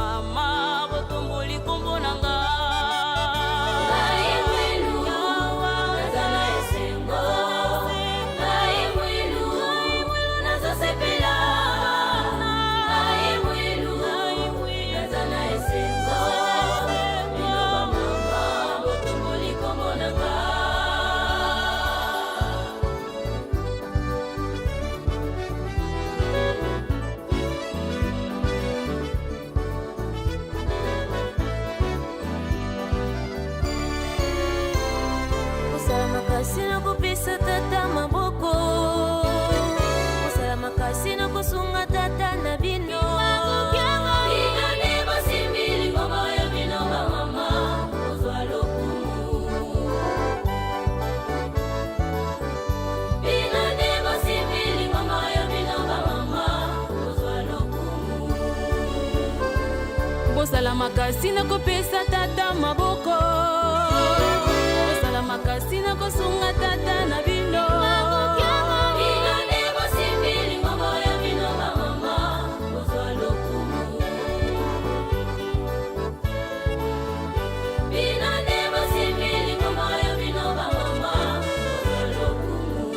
bamama botomboli nkombo na nga. Ngai mwindu, naza na esengo. Ngai mwindu, nazosepela. Ngai mwindu, naza na esengo. Bino bamama botomboli kombo na nga. Kosala makasi na kopesa tata maboko, kosala makasi na kosunga tata na bino. Bino nde bosimbi lingomba oyo, bino bamama kozwa lokumu. Bino nde bosimbi lingomba oyo, bino bamama kozwa lokumu. Bosala makasi na kopesa tata maboko, kosala makasi na kosunga tata na bino. Bino nde bosimbi lingomba oyo, bino bamama kozwa lokumu. Bino nde bosimbi lingomba oyo, bino bamama kozwa lokumu.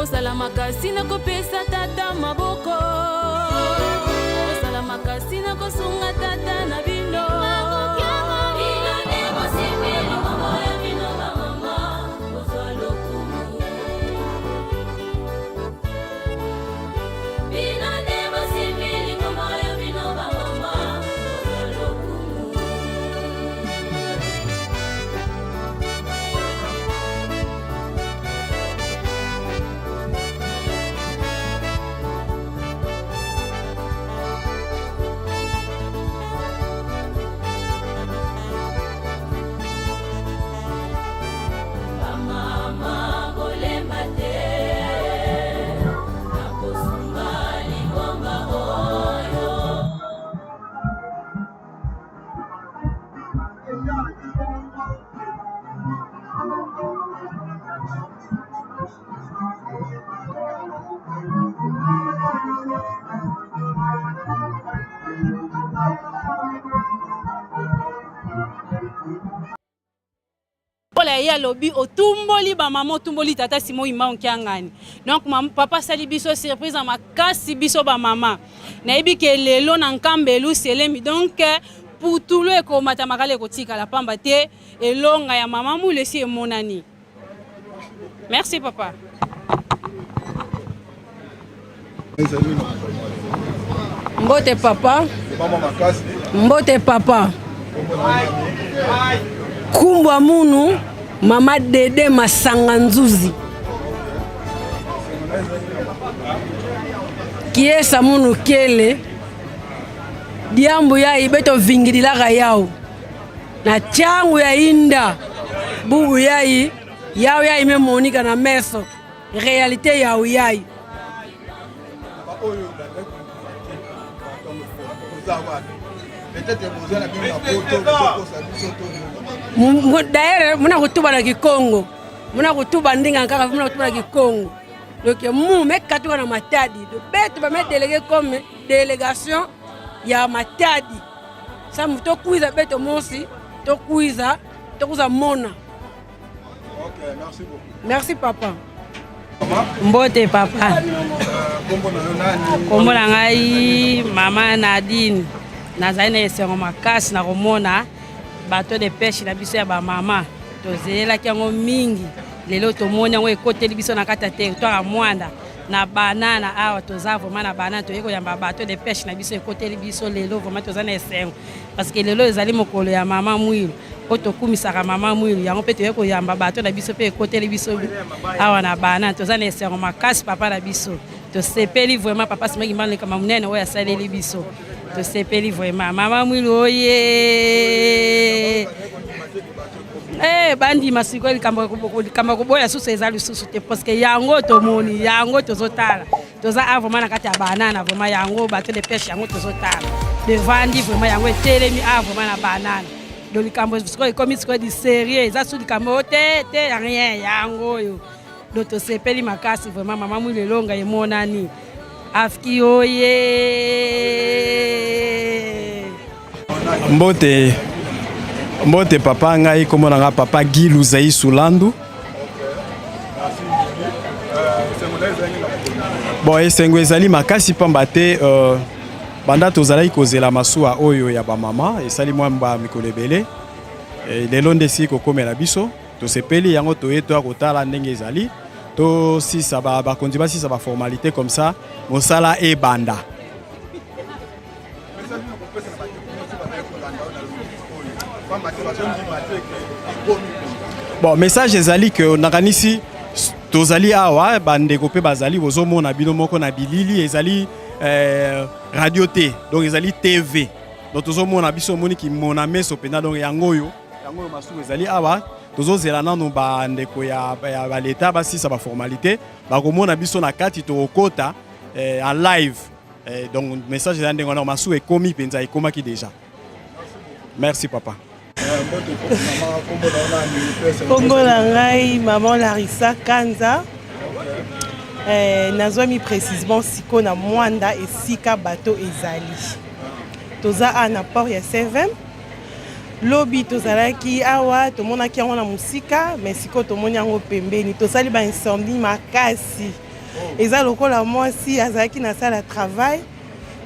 Bosala makasi na kopesa tata maboko. Bosala makasi na kosunga tata na bino. Bino nde bosimbi lingomba ya bino bamama, bozwa lokumu. Bino nde bosimbi lingomba ya bino bamama, bozwa lokumu. Bamama bolemba te na kosunga lingomba oyo. Lokola ye alobi otumboli ba mama otumboli tata Simon Imbangu Kiangani. Donc papa asali biso surprise ya makasi biso ba mama. Nayebi ke lelo na Nkambelu Selemi donc putulu ekomata makala ekotikala pamba te elonga ya mama Mulu esi emonani. Merci papa. Mbote papa. Mbote papa. Kumbwa munu mama Dede Masanga Nzuzi. Kiesa munu kele diambu ya ibeto vingililaka yao na changu ya inda bubu yai yao yai me monika na meso Realite ya oyai. D'ailleurs muna kutuba na kikongo muna kutuba ndinga kaka muna kutuba na kikongo donc mu mekatuka na matadi betu ba me délégué comme délégation ya matadi sa mu tokwiza beto mosi tokwiza tokuza mona. Ok, merci beaucoup. Merci papa. Mbote papa. Kombo na ngai mama Nadine. Nazali na esengo makasi na komona bateau de pêche na biso ya bamama tozelelaki yango mingi lelo tomoni yango ekoteli biso na kati ya territoire ya Mwanda na banana awa toza vraiment na banana toyei koyamba bateau de pêche na biso ekoteli biso lelo vraiment toza na esengo parce que lelo ezali mokolo ya mama Mwilu oyo tokumisaka mama Mwilu yango mpe toye koyamba bato na biso mpe ekoteli biso awa na bana toza na esengo makasi papa na biso tosepeli vraiment papa Simon Kimbangu likama monene oyo asaleli biso tosepeli vraiment mama Mwilu oye Eh, bandima sikoyo likambo koboya susu eza lisusu te parce que yango tomoni yango tozotala toza a vraiment na kati ya banana vraiment yango bateau de pêche yango tozotala devandi vraiment yango etelemi a vraiment na banana do likambo sikoyo ekomi sikoyo di sérieux eza su likambo oyo te te rien yango oyo do tosepeli makasi vraiment mama Mwilu elonga emonani afki oye mbote mbote papa ngai kombo na nga papa Guy Luzai Sulandu Bon, esengo ezali makasi pamba te euh, banda tozalaki kozela masuwa oyo ya bamama esali mwa ba mikolo ebele e, lelo nde esili kokomela biso tosepeli yango toye toya kotala ndenge ezali tosisa bakonzi ba basisa baformalite comme ça mosala ebanda. Bon, message ezali que nakanisi tozali awa bandeko mpe bazali bozomona bino moko na bilili ezali eh, radio te donc ezali tv donc tozomona biso omoni kimona meso mpenza donc yango oyo yango oyo masuwa ezali awa tozozela nano bandeko ya, ya baleta basisa baformalite bakomona biso na kati tokokota eh, en live Eh, donc message eza ndenge wana masuwa ekomi mpenza ekomaki deja merci papa Kombo na ngai maman Larissa Kanza. Eh, nazwami précisement siko na Mwanda esika bato ezali. Toza a na port ya 7 lobi tozalaki awa tomonaki yango na mosika mais sikoyo tomoni yango pembeni tosali ba incendie makasi. Eza lokola mwasi azalaki na salle ya travail,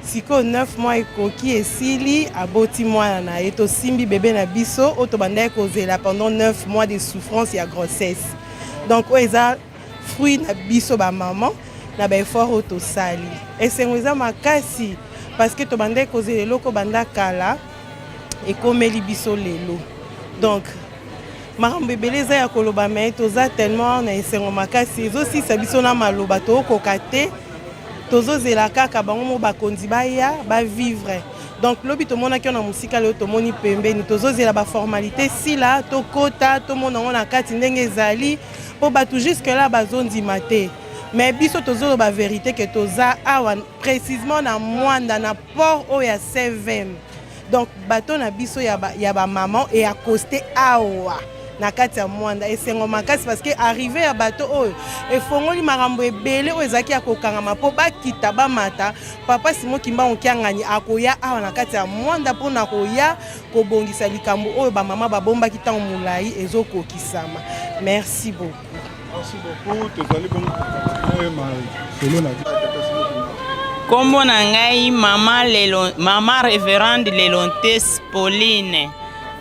sikoyo 9 mois ekoki esili, aboti mwana na ye. Tosimbi bebe na biso oyo tobandaki kozela pendant 9 mois de souffrance ya grossesse. Donc oyo eza fruit na biso ba maman na ba effort oyo tosali. Esengo eza makasi parce que tobandaki kozela eloko banda kala, ekomeli biso lelo. Donc makambo ebele eza ya koloba, mais toza tellement na esengo makasi, ezosisa biso na maloba, tokokoka te. Tozozela kaka bango mo bakonzi baya bavivre. Donc lobi tomonaki yo na mosika, lelo tomoni pembeni. Tozozela baformalité sila, tokota, tomona yango na kati ndenge ezali, mpo bato jusque là bazondima te. Mais biso tozoloba vérité ke toza awa précisement na Mwanda, na port oyo ya CVM. Donc bato na biso ya bamama e accoste awa na kati ya Mwanda. Esengo makasi parce que arrivée ya bato oyo efongoli makambo ebele oyo ezalaki ya kokangama mpo bakita bamata. Papa Simon Kimbangu Kiangani akoya awa na kati ya Mwanda mpona koya kobongisa likambo oyo bamama babombaki ntango molai, ezokokisama. Merci beaucoup. Merci beaucoup. Tozali bongo masolo na Nkombo na ngai mama, Lelo, mama révérende Lelontes Pauline.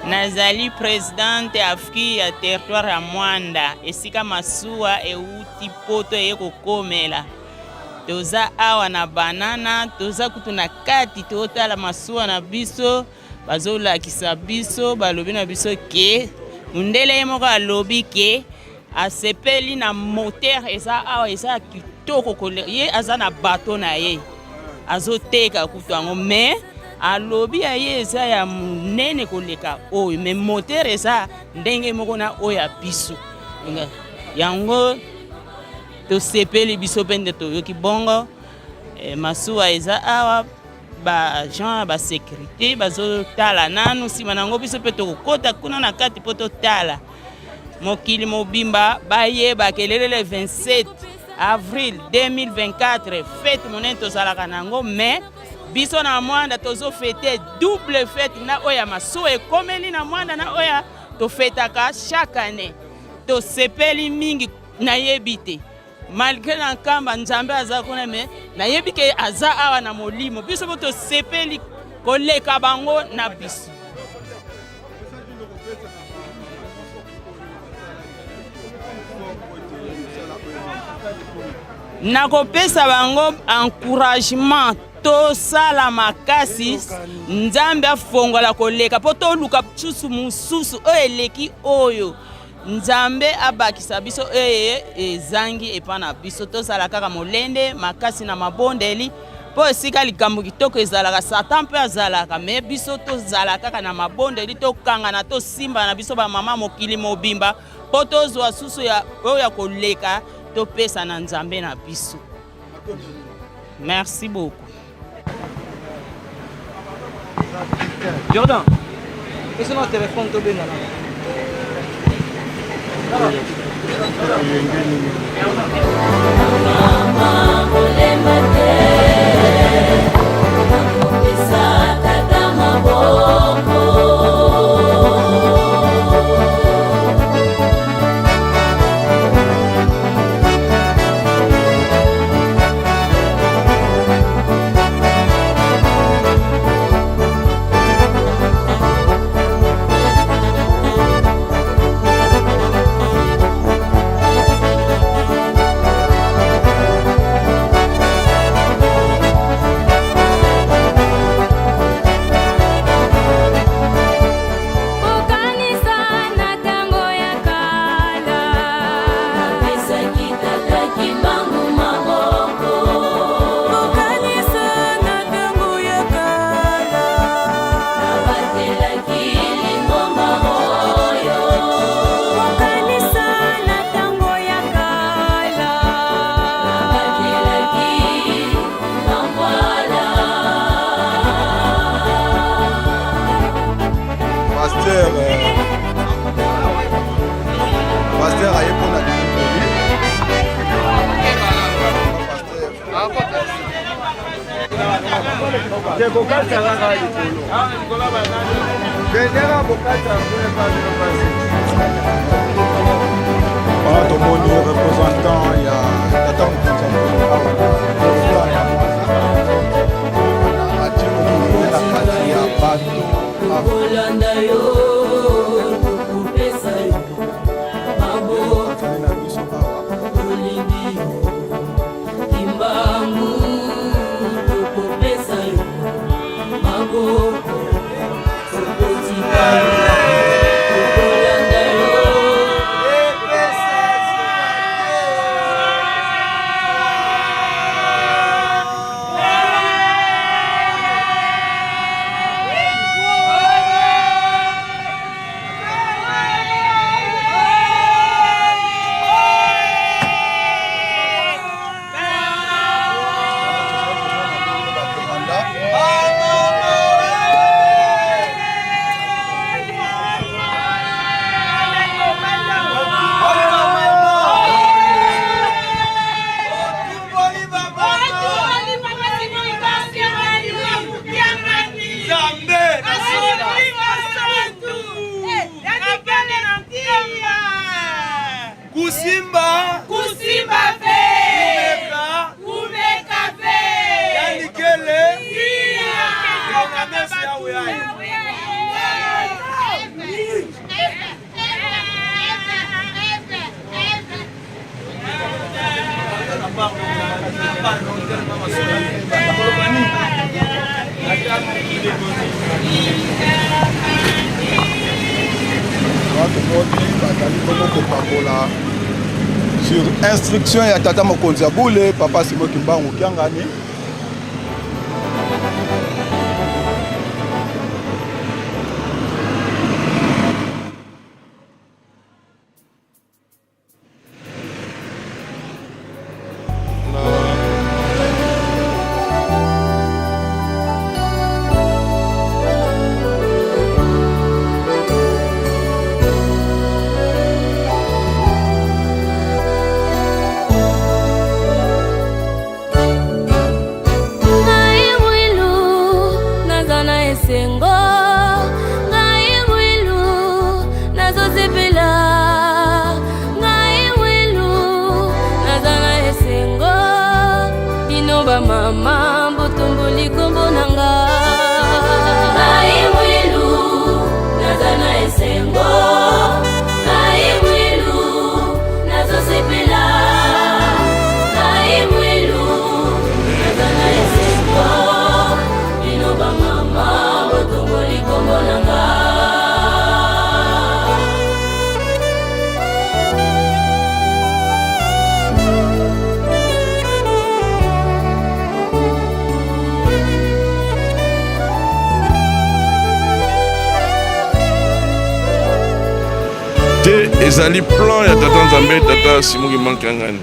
Nazali présidente AFKI ya territoire ya Mwanda, esika masuwa euti poto eye kokomela. Toza awa na banana, toza kutu na kati, totala masuwa na biso. Bazolakisa biso, balobi na biso ke mundele ye moko alobi ke asepeli na moteur eza awa, eza kitoko. Ye aza na bato na ye, azoteka kutu yango, mais alobi ya ye eza ya monene koleka oyo, mais moteur eza ndenge moko na oyo ya biso. Yango tosepeli biso mpe nde toyoki bongo. Masuwa eza awa, baagent ya basécurité bazotala nanu. Nsima na yango biso mpe tokokɔta kuna na kati mpo totala. Mokili mobimba bayeba kelele, le 27 avril 2024, fête monene tozalaka na yango. Mais biso na Mwanda tozofêter double fête, na oyo ya masuwa ekomeli na Mwanda, na oyo tofêtaka chaque année. Tosepeli mingi. Nayebi te, malgré na Nkamba Nzambe aza kuna, mais nayebi ke aza awa na molimo. Biso mpo tosepeli koleka bango na biso. Nakopesa bango encouragement, tosala makasi, Nzambe afongola koleka mpo toluka susu mosusu oyo eleki oyo. Nzambe abakisa biso oyo ezangi epa na biso. Tozala kaka molende makasi na mabondeli, mpo esika likambo kitoko ezalaka, Satan mpe azalaka. Mais biso tozala kaka na mabondeli, tokangana, tosimba na biso bamama mokili mobimba, mpo tozwa susu oyo ya koleka, topesa na Nzambe na biso. Merci beaucoup. Jordan, pesa na telefone tobengana. Mama, kolemba te, nakopesa tata maboko. Kokanisa na ntango ya kala, napesaki tata Kimbangu maboko. Kokanisa na ntango ya kala, nabatelaki lingomba oyo. Kokanisa na ntango ya kala, nabatelaki bambwala. Pasteur aye mpona lipoli. Pasteur. Te kokata kaka likolo bendera, bokata kuna epa bino basi. Wana tomoni représentant ya tata mokonzi ya Kusimba. Kusimba ve. Kumeka. Kumeka ve. Yanikele. Kia. Yokamesi yawe yayo. Tomoni bazali bongo kopakola sur instruction ya tata mokonzi ya bule papa Simon Kimbangu Kiangani. Ngai mwilu naza na esengo, ngai mwilu nazosepela, ngai mwilu naza na esengo, bino bamama botomboli kombo na nga. Ngai mwilu naza na esengo, ngai mwilu nazosepela, ngai mwilu naza na esengo, bino bamama botomboli kombo na nga. Te ezali plan ya tata Nzambe, tata Simon Kimbangu Kiangani.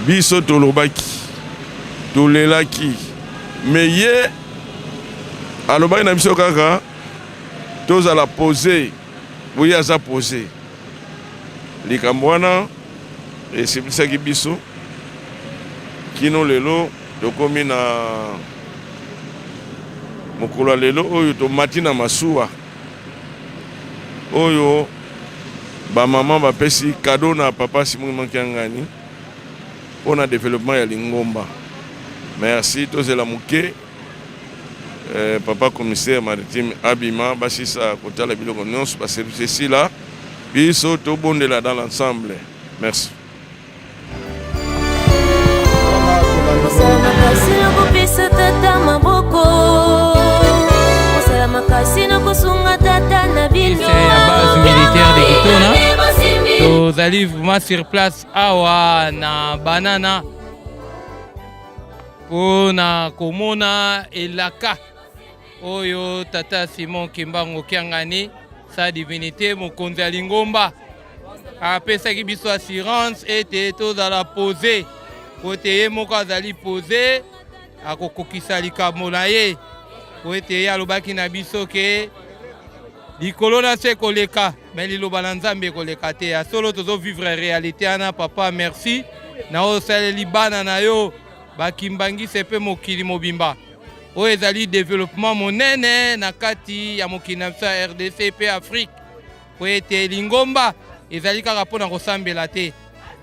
Biso tolobaki, tolelaki, me ye alobaki na biso kaka tozala pose, boye aza pose. Likambo wana esepelisaki biso kino lelo tokomi na mokolo ya lelo oyo tomati na masuwa oyo bamama bapesi kado na papa Simon Kimbangu Kiangani mpo na developpement ya lingomba. Merci, tozela moke papa commissaire maritime abima, basisa kotala biloko nyonso, baservice esila, biso tobondela dans l'ensemble. Merci. Kosala makasi na kopesa tata maboko, kosala makasi na kosunga tata na bino. Ya base militaire de Kitona, tozali vraiment sur place awa na Banana mpona komona elaka oyo tata Simon Kimbangu Kiangani, sa divinité mokonzi ya lingomba, apesaki biso assurance ete tozala pose, po ete ye moko azali pose, akokokisa likambo na ye, po ete ye alobaki na biso ke likolo na se ekoleka, me liloba na Nzambe ekoleka te. Ya solo tozovivre réalité wana. Papa, merci na oyo osaleli bana na yo bakimbangise mpe mokili mobimba. Oyo ezali développement monene na kati ya mokili na biso ya RDC mpe Afrique, po ete lingomba ezali kaka mpona kosambela te,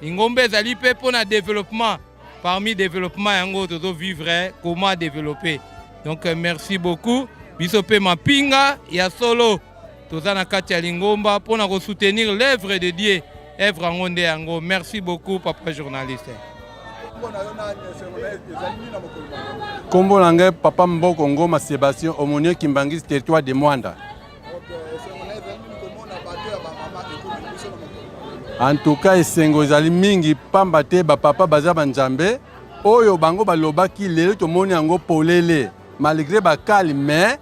lingomba ezali mpe mpona développement. Parmi développement yango tozovivre comment développer. Donc merci beaucoup. Biso mpe mapinga ya solo toza na kati ya lingomba mpona kosoutenir l'œuvre de Dieu, œuvre yango nde yango. Merci beaucoup, papa journaliste. Kombo na ngai papa Mboko Ngoma Sébastien, aumônier Kimbanguiste, territoire de Mwanda. En tout cas esengo ezali mingi, pamba te bapapa baza banzambe oyo bango balobaki, lelo tomoni yango polele, malgré bakali mais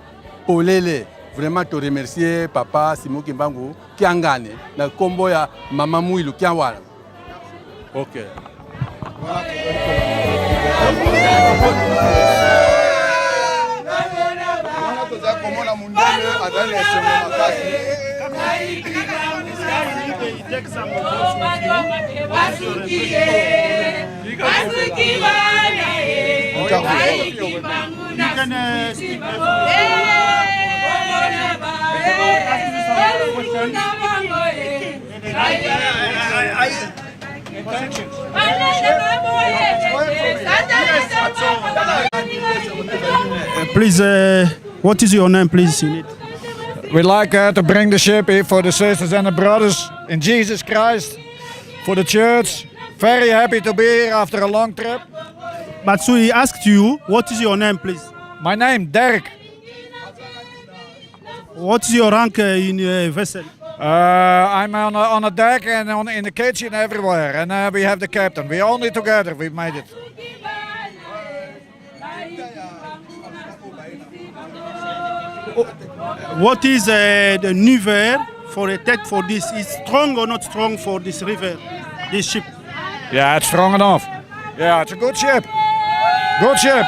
polele. Vraiment to remercier papa Simon Kimbangu Kiangani na kombo ya mama Mwilu Kiawala. Ok. Wana tozali komona mundele azali na esengo makasi. Please, what is your name, please? We like to bring the ship here for the sisters and the brothers in Jesus Christ, for the church. Very happy to be here after a long trip. But so he asked you, what is your name, please? My name, Derek. What is your rank in vessel? I'm on a deck and in the kitchen everywhere, and we have the captain. We only together, we made it. What is the river for a tech for this? Is strong or not strong for this river, this ship? Yeah, it's strong enough. Yeah, it's a good ship. Good ship.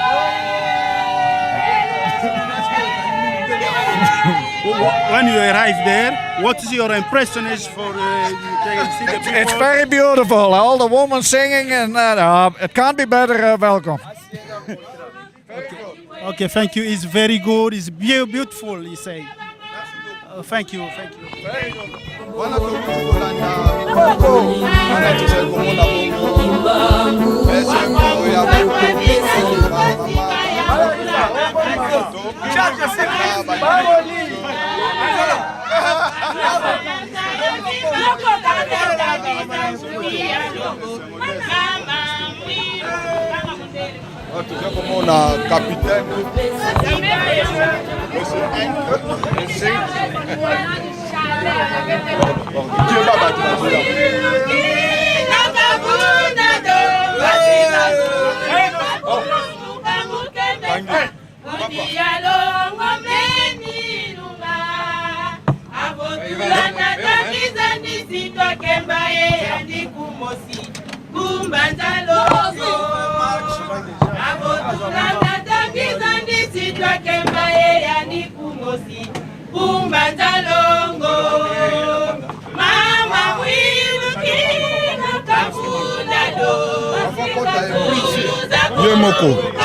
When you arrive there, what is your impression is for you can see the people? It's very beautiful. All the women singing, and it can't be better welcome. Okay, thank you. It's very good. It's beautiful, he say. Thank you, thank you. Wana tokuti kolanda mikoko wana tozali komona bongo esengo ya toza komona capitaine Dieu bato bazoya. Ye moko.